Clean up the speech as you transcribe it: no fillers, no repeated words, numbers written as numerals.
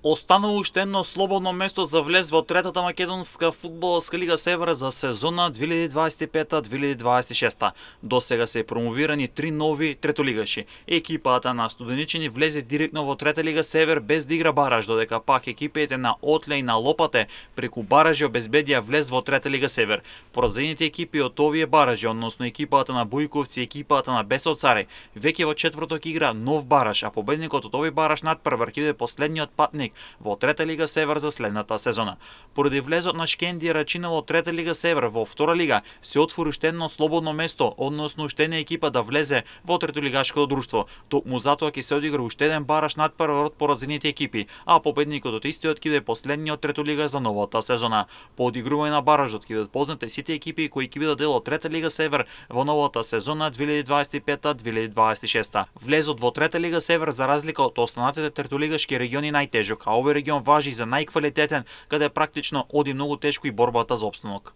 Останува уште едно слободно место за влез во третата македонска фудбалска лига Север за сезона 2025-2026. До сега се промовирани 3 нови третолигаши. Екипата на Студеничани влезе директно во трета лига Север без да игра бараж, додека пак екипите на Отле и на Лопате преку баражи обезбедија влез во трета лига Север. Поразените екипи од овие баражи, односно екипата на Бујковци и екипата на Бесоцари, веќе во четврток игра нов бараж, а победникот од овој бараж надпревар ќе биде последниот патник во трета лига Север за следната сезона. Поради влезот на Шкендија Рачина во трета лига Север, во втора лига се отвори уште едно слободно место, односно уште една екипа да влезе во третолигашкото друштво. Токму затоа ќе се одигра уште еден бараж надпревар од поразените екипи, а победникот од истиот ќе биде последниот третолига за новата сезона. По одигрување на баражот ќе бидат познати сите екипи кои ќе бидат дел од трета лига Север во новата сезона 2025-2026. Влезот во трета лига Север за разлика од останатите третолигашки региони најтежок, а овој регион важи за најквалитетен, каде практично оди многу тешко и борбата за опстанок.